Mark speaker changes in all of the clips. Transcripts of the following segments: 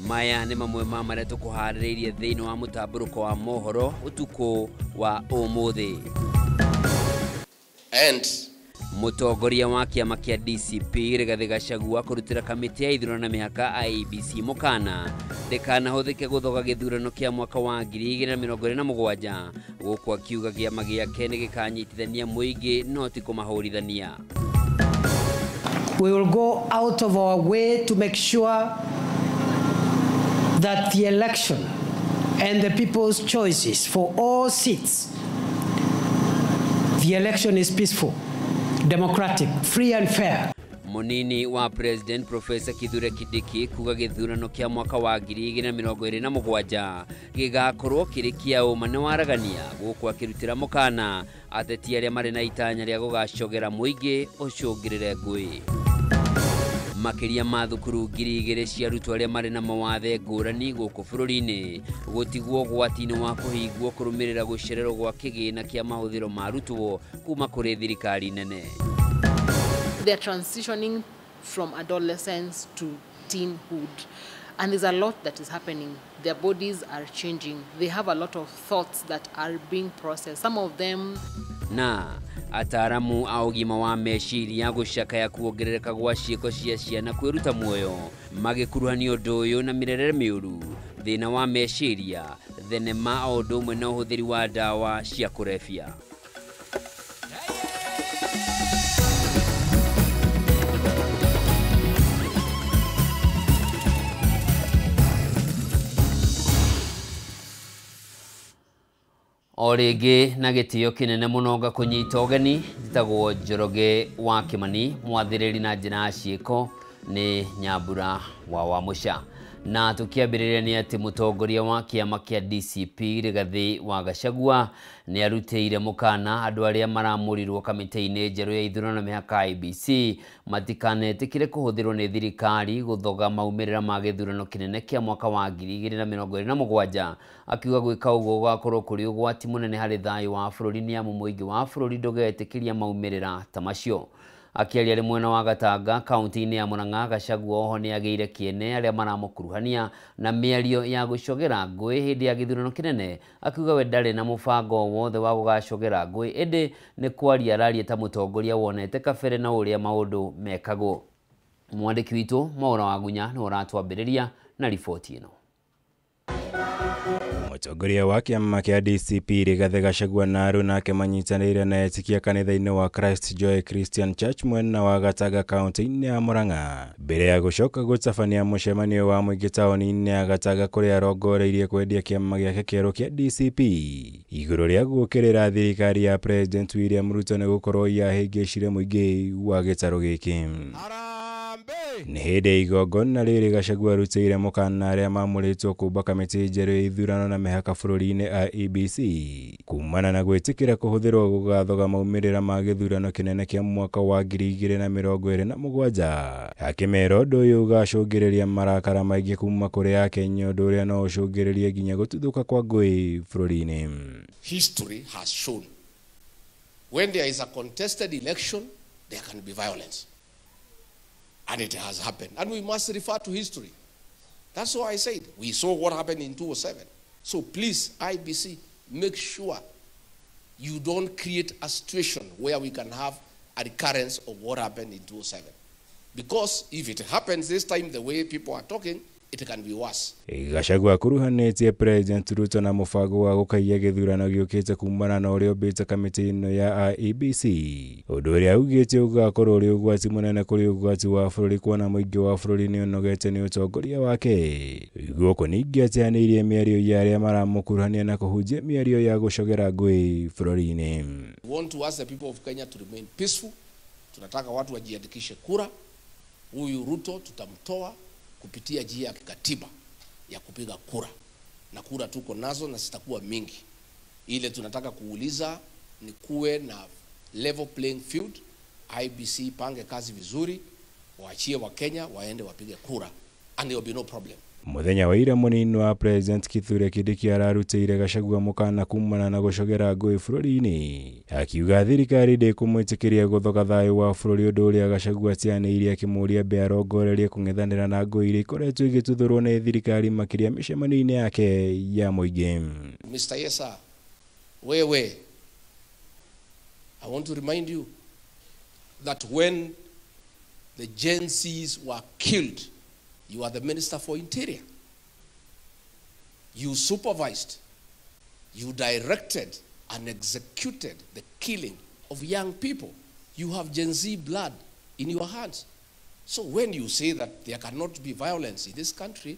Speaker 1: Maya nĩ mamwe ma marĩa tũkũharĩrĩirie thĩinĩ wa mũtambũrũko wa mohoro ũtukũ wa ũmũthĩ.
Speaker 2: And
Speaker 1: Mũtongoria wa kĩama kĩa DCP Rigathĩ Gachagua kũrutĩra kamĩtĩ ya ithurano na mĩhaka IEBC mũkana ndĩkanahũthĩke gũthoga gĩthurano kĩa mwaka wa 2027 gũkũ akiuga kĩama gĩake nĩ gĩkanyitithania mũingĩ no ti kũmahũrithania.
Speaker 3: We will go out of our way to make sure that the election and the people's choices for all seats, the election is peaceful, democratic, free and fair.
Speaker 1: Munini wa President Professor Kithure Kindiki kuga gĩthurano kĩa mwaka wa 2027 gĩgakorwo kĩrĩ kĩa ũma nĩ waragania gũkũ akĩrutĩra mũkana ateti arĩa marĩ na itanya rĩa gũgacogera mũingĩ ũcũngĩrĩre ngũĩ. Makĩria ma thukuru 2,000 cia arutwo arĩa marĩ na mawathe ngũrani gũkũ bũrũri-inĩ gũtigwo ũgwati-inĩ wa kũhingwo kũrũmĩrĩra gũcererwo gwa kĩgĩna kĩa mahũthĩro ma arutwo kuma kũrĩ thirikari nene.
Speaker 4: They're transitioning from adolescence to teenhood, and there's a lot that is happening. Their bodies are changing. They have a lot of thoughts that are being processed. Some of them.
Speaker 1: Na ataaramu a ũgima wa meciria gũcakaya kuongerereka gwa ciĩko cia ciana kwĩruta muoyo magĩkuruhania ũndũ ũyũ na mĩrerere mĩũru, thĩna wa meciria, thenema o ũndũ ũmwe na ũhũthĩri wa ndawa cia kũrebia. O rĩngĩ na gĩtĩo kĩnene mũno ngakũnyita ũgeni, njĩtagwo Njoroge wa Kĩmani, mwathĩrĩri na njĩra ya ciĩko nĩ Nyambura wa Wamũca. Na tũkĩambĩrĩria nĩ atĩ mũtongoria wa kĩama kĩa DCP Rigathĩ wa Gachagua nĩ arutĩire mũkana andũ arĩa maramũrirwo kamĩtĩ-inĩ njerũ ya ithurano na mĩhaka IEBC matikanetĩkĩre kũhũthĩrwo nĩ thirikari gũthoga maumĩrĩra ma gĩthurano kĩnene kĩa mwaka wa 2027 akiuga gwĩka ũguo gũgakorwo kũrĩ ũgwati mũnene harĩ thayũ wa bũrũri nĩ amu mũingĩ wa bũrũri ndũgetĩkĩria maumĩrĩra ta macio. Akĩaria arĩ mwena wa Gatanga kaunti-inĩ ya Murang'a, Gachagua oho nĩ agĩire kĩene arĩa maramũkuruhania na mĩario ya gũcogera ngũĩ hĩndĩ ya gĩthurano kĩnene, akiuga we ndarĩ na mũbango o wothe wa gũgacogera ngũĩ ĩndĩ nĩ kwaria araria ta mũtongoria wonete kabere na ũrĩa maũndũ mekagwo. Mwandĩki witũ Mwaura wa Gunya nĩwe ũratwambĩrĩria na riboti ĩno.
Speaker 5: Mũtongoria wa kĩama kĩa DCP Rigathĩ Gachagua na aruna ake manyitanĩire na etĩkia kanitha-inĩ wa Christ Joy Christian Church mwena wa Gatanga kaunti-inĩ ya Murang'a mbere ya gũcoka gũtabania mũcemanio wa mũingĩ taũni-inĩ ya Gatanga kũrĩa arongoreirie kwendia kĩama gĩake kĩerũ kĩa DCP igũrũ rĩa gũũkĩrĩra thirikari ya President William Ruto nĩ gũkorwo yahĩngĩcire mũingĩ wa gĩtarũ gĩkĩ. Nĩ hĩndĩ igongona rĩrĩ Gachagua arutĩire mũkana arĩa mamũrĩtwo kũmba kamĩtĩ njerũ ya ithurano na mĩhaka bũrũri-inĩ IEBC kumana na gwĩtĩkĩra kũhũthĩrwo gũgathoga maumĩrĩra ma gĩthurano kĩnene kĩa mwaka wa 2027 akĩmera ũndũ ũyũ ũgacũngĩrĩria marakara maingĩ kuma kũrĩ Akenya ũndũ ũrĩa no ũcũngĩrĩrie nginya gũtuthũka kwa ngũĩ bũrũri-inĩ.
Speaker 2: History has shown when there is a contested election there can be violence. And it has happened. And we must refer to history. That's why I said we saw what happened in 2007. So please, IBC, make sure you don't create a situation where we can have a recurrence of what happened in 2007. Because if it happens this time the way people are talking, it can be worse.
Speaker 5: Gachagua akuruhanĩtie President Ruto na mũbango wa gũkaiya gĩthurano gĩũkĩte kumana na ũrĩa ũmbĩte kamĩtĩ ĩno ya IEBC ũndũ ũrĩa augĩte ũgakorwo ũrĩ ũgwati mũnene kũrĩ ũgwati wa bũrũri kuona mũingĩ wa bũrũri nĩ ũnogete nĩ ũtongoria wake. Gũkũ ningĩ ateanĩirie mĩario ya arĩa maramũkuruhania na kũhunjia mĩario ya gũcogera ngũĩ bũrũri-inĩ.
Speaker 2: We want to ask the people of Kenya to remain peaceful. Tunataka watu wajiandikishe kura. Huyu Ruto tutamtoa kupitia njia ya kikatiba ya kupiga kura, na kura tuko nazo na zitakuwa mingi. Ile tunataka kuuliza ni kuwe na level playing field. IBC pange kazi vizuri, waachie wa Kenya waende wapige kura, and there will be no problem.
Speaker 5: Muthenya wa ira munini wa President Kithure Kindiki ararutĩire Gachagua mũkana kumana na gũcogera ngũĩ bũrũri-inĩ, akiuga thirikari ndĩkũmwĩtĩkĩria gũthoga thayũ wa bũrũri, ũndũ ũrĩa Gachagua atianĩirie akĩmũũria ambe arongorerie kũng'ethanĩra na ngũĩ iria ikoretwo igĩtuthũrwo nĩ thirikari makĩria mĩcemanio-inĩ yake ya mũingĩ.
Speaker 2: Mr. Yesa, wewe, I want to remind you that when the Gen Zs were killed, you are the Minister for Interior. You supervised, you directed and executed the killing of young people. You have Gen Z blood in your hands. So when you say that there cannot be violence in this country,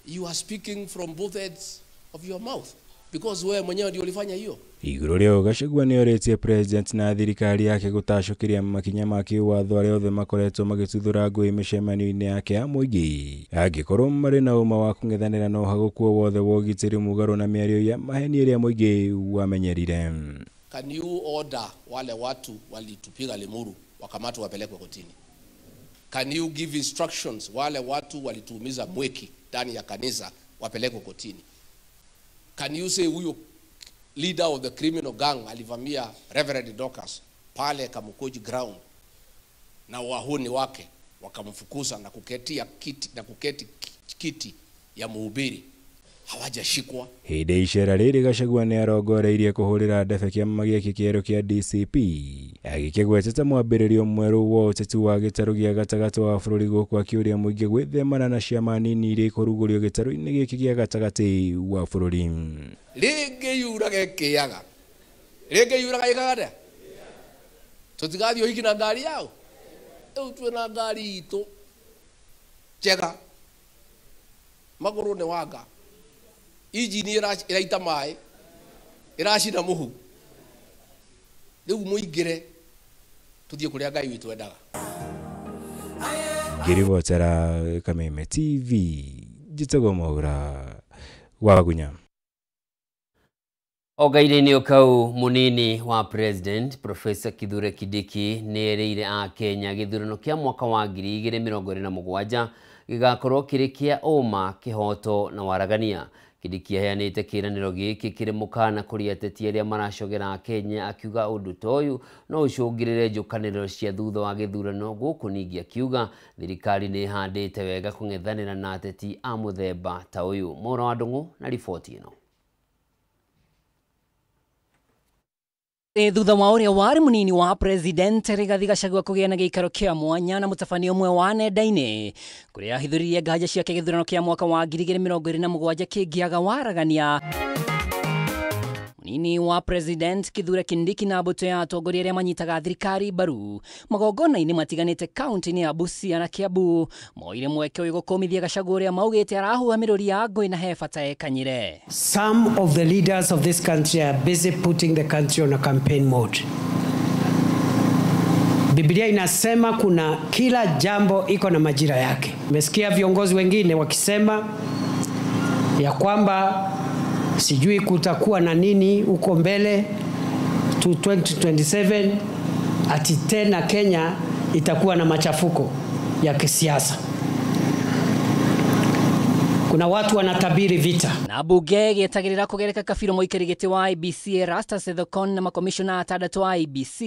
Speaker 2: you are speaking from both ends of your mouth. Because wewe mwenyewe ndio ulifanya hiyo.
Speaker 5: Igũrũ rĩa Gachagua nĩorĩtie President na thirikari yake gũtacũkĩria makinya ma kĩwatho arĩa othe makoretwo magĩtuthũra ngũĩ mĩcemanio-inĩ yake ya mũingĩ, angĩkorwo marĩ na ũma wa kũng'ethanĩra na ũhagũku o wothe wa ũgitĩri mũgarũ na mĩario ya maheni ĩrĩa mũingĩ wamenyerire.
Speaker 2: Can you order wale watu walitupiga Limuru wakamatwe wapelekwe kotini? Can you give instructions wale watu walituumiza Mwiki ndani ya kanisa wapelekwe kotini? Can you say huyo leader of the criminal gang alivamia Reverend Dorcas pale Kamukunji ground na wahuni wake wakamfukuza na kuketia kiti, na kuketi kiti ya mhubiri, hawajashikwa?
Speaker 5: Hĩndĩ icera rĩrĩ Gachagua nĩarongoreirie kũhũrĩra ndebe kĩama gĩake kĩerũ kĩa DCP, agĩkĩgweta ta mwambĩrĩrio mwerũ wa ũteti wa gĩtarũ gĩa gatagatĩ wa bũrũri, gũkũ akĩũria mũingĩ gwĩthemana na ciama nini iria ikũrugũrio gĩtarũ-inĩ gĩkĩ gĩa gatagatĩ wa bũrũri.
Speaker 2: Rĩngĩ yuraga ĩkĩaga, rĩngĩ yuraga ĩkaga atĩa? Tũtigathiĩ ũhiki na ngari yao? Rĩu twĩna ngari itũ njega, magũrũ nĩ wanga, injini ĩraita maĩ, ĩracina mũhu. Rĩu mũingĩre tũthiĩ kũrĩa Ngai witũ endaga.
Speaker 5: Ngĩribotera Kameme TV, njĩtagwo Mwaura wa Gunya.
Speaker 1: Ogaire-inĩ kau munini wa President Professor Kithure Kindiki nĩerĩire Akenya gĩthurano kĩa mwaka wa 2027 gĩgakorwo kĩrĩ kĩa ũma, kĩhoto na waragania. Kindiki aheanĩte kĩĩranĩro gĩkĩ kĩrĩ mũkana kũrĩ ateti arĩa maracogera Akenya, akiuga ũndũ ta ũyũ no ũcũngĩrĩre njũkanĩrĩro cia thutha wa gĩthurano, gũkũ ningĩ akiuga thirikari nĩ ĩhandĩte wega kũng'ethanĩra na ateti a mũthemba ta ũyũ. Mwaura wa Ndung'u na riboti ĩno.
Speaker 6: Thutha wa ũrĩa warĩ mũnini wa President Rigathi Gachagua kũgĩa na gĩikaro kĩa mwanya na mũtabania ũmwe wa nenda-inĩ kũrĩa ahithũririe nganja ciake gĩthurano kĩa mwaka wa 2027 kĩngĩaga waragania. Mũnini wa President Kithure Kindiki na mbũtũ ya atongoria arĩa manyitaga thirikari mbaru magongona-inĩ matiganĩte kaunti-inĩ ya Busia na Kiambu moire mweke ũyũ gũkũmithia Gachagua ũrĩa maugĩte arahuha mĩrũri ya ngũĩ na he bata ekanyire.
Speaker 3: Some of the leaders of this country are busy putting the country on a campaign mode. Biblia inasema kuna kila jambo iko na majira yake. Nimesikia viongozi wengine wakisema ya kwamba sijui kutakuwa na nini huko mbele to 2027, ati tena Kenya itakuwa na machafuko ya kisiasa. Kuna watu wanatabiri vita.
Speaker 6: Na bunge gĩetagĩrĩra kũgereka kabirũ mũikari gĩtĩ wa IEBC Erastus Ethekon na makomishona atandatũ a IEBC.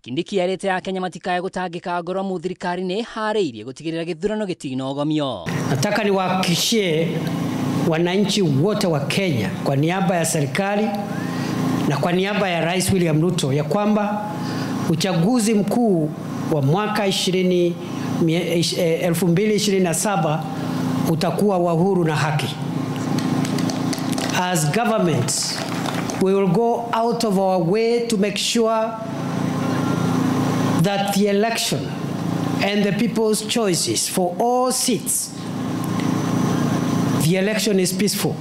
Speaker 6: Kindiki erĩte Akenya matikae gũtangĩka ngoro mu thirikari nĩ ĩharĩirie gũtigĩrĩra gĩthurano gĩtinogomio.
Speaker 3: Nataka niwahakikishie wananchi wote wa Kenya kwa niaba ya serikali na kwa niaba ya Rais William Ruto ya kwamba uchaguzi mkuu wa mwaka 2027 utakuwa wa huru na haki. As government, we will go out of our way to make sure that the election and the people's choices for all seats, the election is peaceful,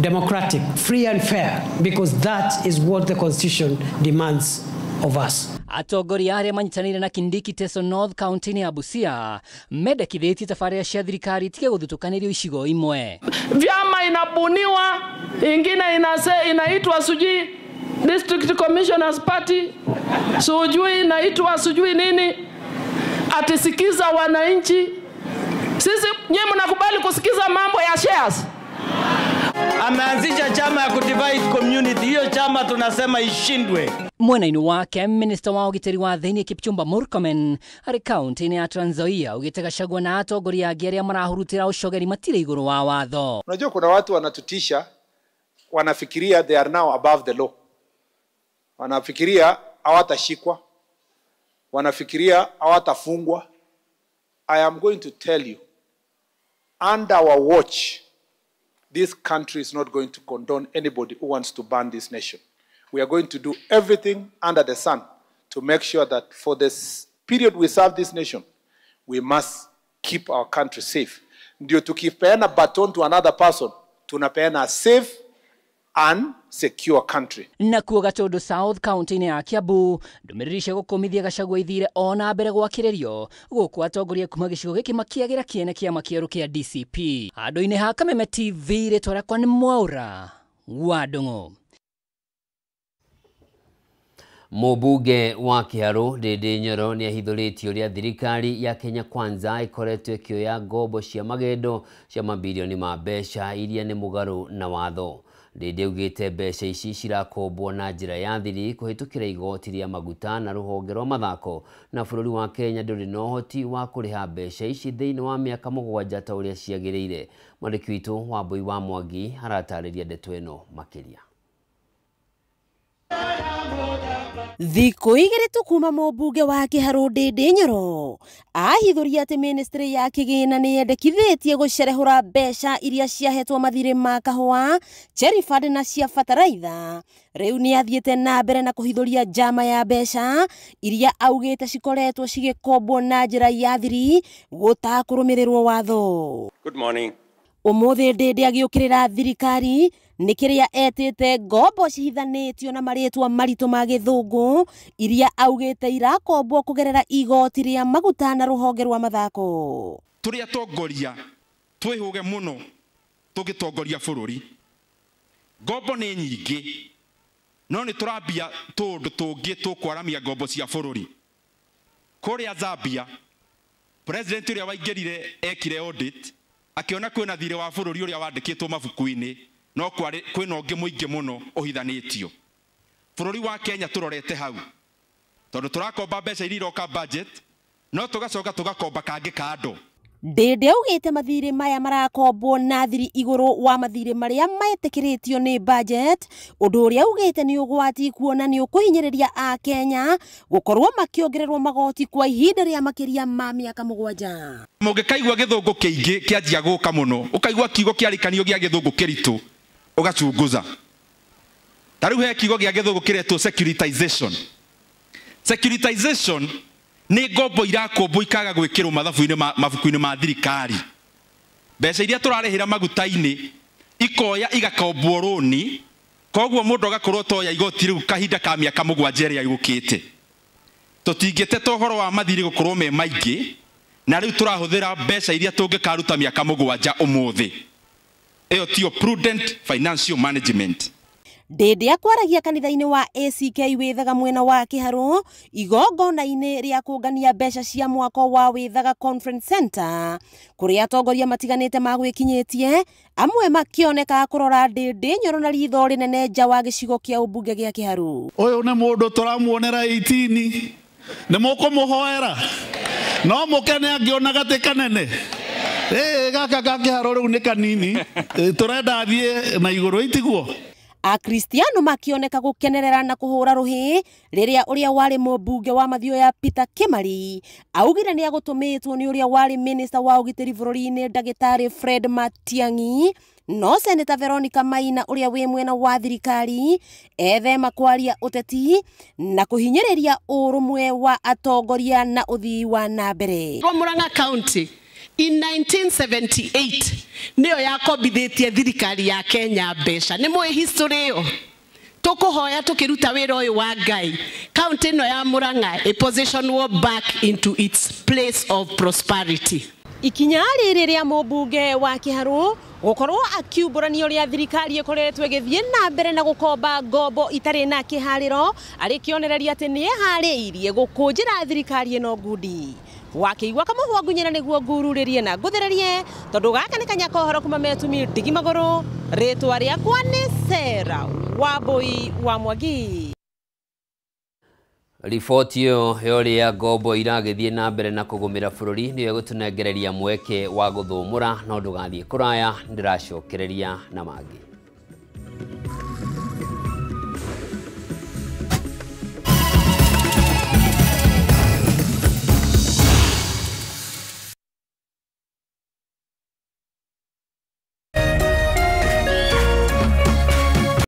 Speaker 3: democratic, free and fair, because that is what the Constitution demands of us.
Speaker 6: Atongoria arĩa manyitanĩire na Kindiki Teso North County-inĩ ya Busia mendekithĩtie tabarĩra cia thirikari itige gũthutũkanĩrio icigo imwe.
Speaker 7: Vyama inabuniwa, ingine inaitwa sijui District Commissioners Party, sijui inaitwa sijui nini, atisikiza wananchi. Sisi Nyinyi mnakubali kusikiza mambo ya shares?
Speaker 8: Ameanzisha chama ya kudivide community. Hiyo chama tunasema ishindwe.
Speaker 6: Mwena-inĩ wake minista wa ũgitĩri wa thĩinĩ Kipchumba Murkomen arĩ kaunti-inĩ ya Trans Nzoia augĩte Gachagua na atongoria angĩ arĩa marahurutĩra ũcogeri matirĩ igũrũ wa watho.
Speaker 9: Unajua kuna watu wanatutisha, wanafikiria they are now above the law, wanafikiria hawatashikwa, wanafikiria hawatafungwa. I am going to tell you, under our watch, this country is not going to condone anybody who wants to burn this nation. We are going to do everything under the sun to make sure that for this period we serve this nation, we must keep our country safe. Ndio tukipeana baton to another person, tunapeana a safe and secure country.
Speaker 6: Nakuo Gatundu South kaunti-inĩ ya Kiambu ndũmĩrĩri cia gũkũmithia Gachagua ithire ona mbere gwakĩrĩrio gũkũ atongoria kuma gĩcigo gĩkĩ makĩagĩra kĩene kĩama kĩerũ kĩa DCP. Handũ-inĩ ha Kameme TV, rĩtwa rĩakwa nĩ Mwaũra wa Ndung'u.
Speaker 1: Mũmbunge wa Kĩharũ Ndĩndĩ Nyoro nĩ ahithũrĩtie ũrĩa thirikari ya Kenya Kwanza ĩkoretwo ĩkĩoya ngombo cia magendo cia mabirioni ma mbeca iria nĩ mũgarũ na watho. Ndĩndĩ augĩte mbeca ici cirakombwo na njĩra ya thiri kũhĩtũkĩra igoti rĩa maguta na rũhonge rwa mathako, na bũrũri wa Kenya ndũrĩ na ũhoti wa kũrĩha mbeca ici thĩinĩ wa mĩaka 7 ta ũrĩa ciagĩrĩire. Mwandĩki witũ Wambui wa Mwangi aratarĩria ndeto ĩno makĩria.
Speaker 10: Thikũ igĩrĩ tu kuma mũmbunge wa Kĩharũ Ndĩndĩ Nyoro ahithũria atĩ ministry ya kĩgĩna nĩ yendekithĩtie gũcerehũra mbeca iria ciahetwo mathirĩ ma kahũa, cherry fund na cia bataraitha. Rĩu nĩ athiĩte na mbere na kũhithũria njama ya mbeca iria augĩte cikoretwo cigĩkombwo na njĩra ya thiri gũtakũrũmĩrĩrwo watho.
Speaker 11: Good morning.
Speaker 10: Ũmũthĩ Ndĩndĩ agĩũkĩrĩra thirikari nĩ kĩrĩa etĩte ngombo cihithanĩtio na marĩtwa maritũ ma gĩthũngũ iria augĩte irakombwo kũgerera igoti rĩa maguta na rũhonge rwa mathako.
Speaker 12: Tũrĩ atongoria twĩhũge mũno tũgĩtongoria bũrũri. Ngombo nĩ nyingĩ no nĩ tũrambia tũũndũ tũngĩ tũkwaramia ngombo cia bũrũri. Kũrĩa Zambia president ũrĩa waingĩrire ekire audit akiona kwĩna thirĩ wa bũrũri ũrĩa wandĩkĩtwo mabuku-inĩ no kwĩna ũngĩ mũingĩ mũno ũhithanĩtio. Bũrũri wa Kenya tũrorete hau tondũ tũrakomba mbeca iria iroka budget no tũgacoka tũgakomba kangĩ kando.
Speaker 10: Ndĩndĩ augĩte mathirĩ maya marakombwo na thiri igũrũ wa mathirĩ marĩa metĩkĩrĩtio nĩ budget, ũndũ ũrĩa augĩte nĩ ũgwati kuona nĩ ũkũhinyĩrĩria Akenya gũkorwo makĩongererwo magoti kwa ihinda rĩa makĩria ma mĩaka 7.
Speaker 12: Mũngĩkaigua gĩthũngũ kĩingĩ kĩanjia gũka mũno, ũkaigua kiugo kĩarĩkanio gĩa gĩthũngũ kĩritũ ũgacunguza. Ta rĩu he kiugo gĩa gĩthũngũ kĩretwo securitization. Securitization nĩ ngombo irakombwo ikaga gwĩkĩrwo mathabu-inĩ mabuku-inĩ ma thirikari. Mbeca iria tũrarĩhĩra maguta-inĩ ikoya igakombwo rũni, koguo mũndũ agakorwo toya igoti rĩu kahinda ka mĩaka 7 ĩrĩa yũkĩte. Tũtingĩteta ũhoro wa mathirĩ gũkorwo me maingĩ, na rĩu tũrahũthĩra mbeca iria tũngĩkaruta mĩaka 7 ũmũthĩ. Ĩyo tiyo prudent financial management.
Speaker 10: Ndĩndĩ akwaragia kanitha-inĩ wa ACK Wĩthaga mwena wa Kĩharũ igongona-inĩ rĩa kũngania mbeca cia mwako wa Wĩthaga Conference Center kũrĩa atongoria matiganĩte magwĩkinyĩtie amwe makĩoneka kũrora Ndĩndĩ Nyoro na ritho rĩnene nja wa gĩcigo kĩa ũmbunge gĩa Kĩharũ.
Speaker 13: Ũyũ nĩ mũndũ tũramuonera 18 nĩ mũkũmũhoera no mũkene angĩona gatĩ kanene. Gaka ga Kĩharũ rĩu nĩ kanini, tũrenda athiĩ na igũrũ itiguo.
Speaker 10: Akristiano makĩoneka gũkenerera na kũhũra rũhĩ rĩrĩa ũrĩa warĩ mũmbunge wa Mathioya Peter Kimari augire nĩ agũtũmĩtwo nĩ ũrĩa warĩ minister wa ũgitĩri bũrũri-inĩ ndagĩtarĩ Fred Matiang'i, no Senator Veronica Maina ũrĩa wĩ mwena wa thirikari ethema kwaria ũteti na kũhinyĩrĩria ũrũmwe wa atongoria na ũthii wa na mbere.
Speaker 14: Murang'a County in 1978 nĩyo yakombithĩtie thirikari ya Kenya mbeca. Nĩ mũĩ history ĩyo? Tũkũhoya tũkĩruta wĩra ũyũ wa Ngai, county ĩno ya Murang'a ĩ-positionwo back into its place of prosperity.
Speaker 10: Ikinya rĩrĩ rĩa mũmbunge wa Kĩharũ gũkorwo akiumbũrania ũrĩa thirikari ĩkoretwo ĩgĩthiĩ na mbere na gũkomba ngombo itarĩ na kĩharĩro arĩ kĩonereria atĩ nĩ eharĩirie gũkũnjĩra thirikari ĩno ngundi. Wakĩigua kamũhwa ngunyĩra nĩguo ngururĩrie na ngũthererie, tondũ gaka nĩ kanya ka ũhoro kuma metumi ndigi magũrũ. Rĩtwa rĩakwa nĩ Sarah Wambui wa Mwangi.
Speaker 1: Riboti ĩyo ya ũrĩa ngombo iragĩthiĩ na mbere na kũgũmĩra bũrũri nĩyo ĩgũtũnengereria mweke wa gũthũmũra, no ndũgathiĩ kũraya, ndĩracokereria na mangĩ.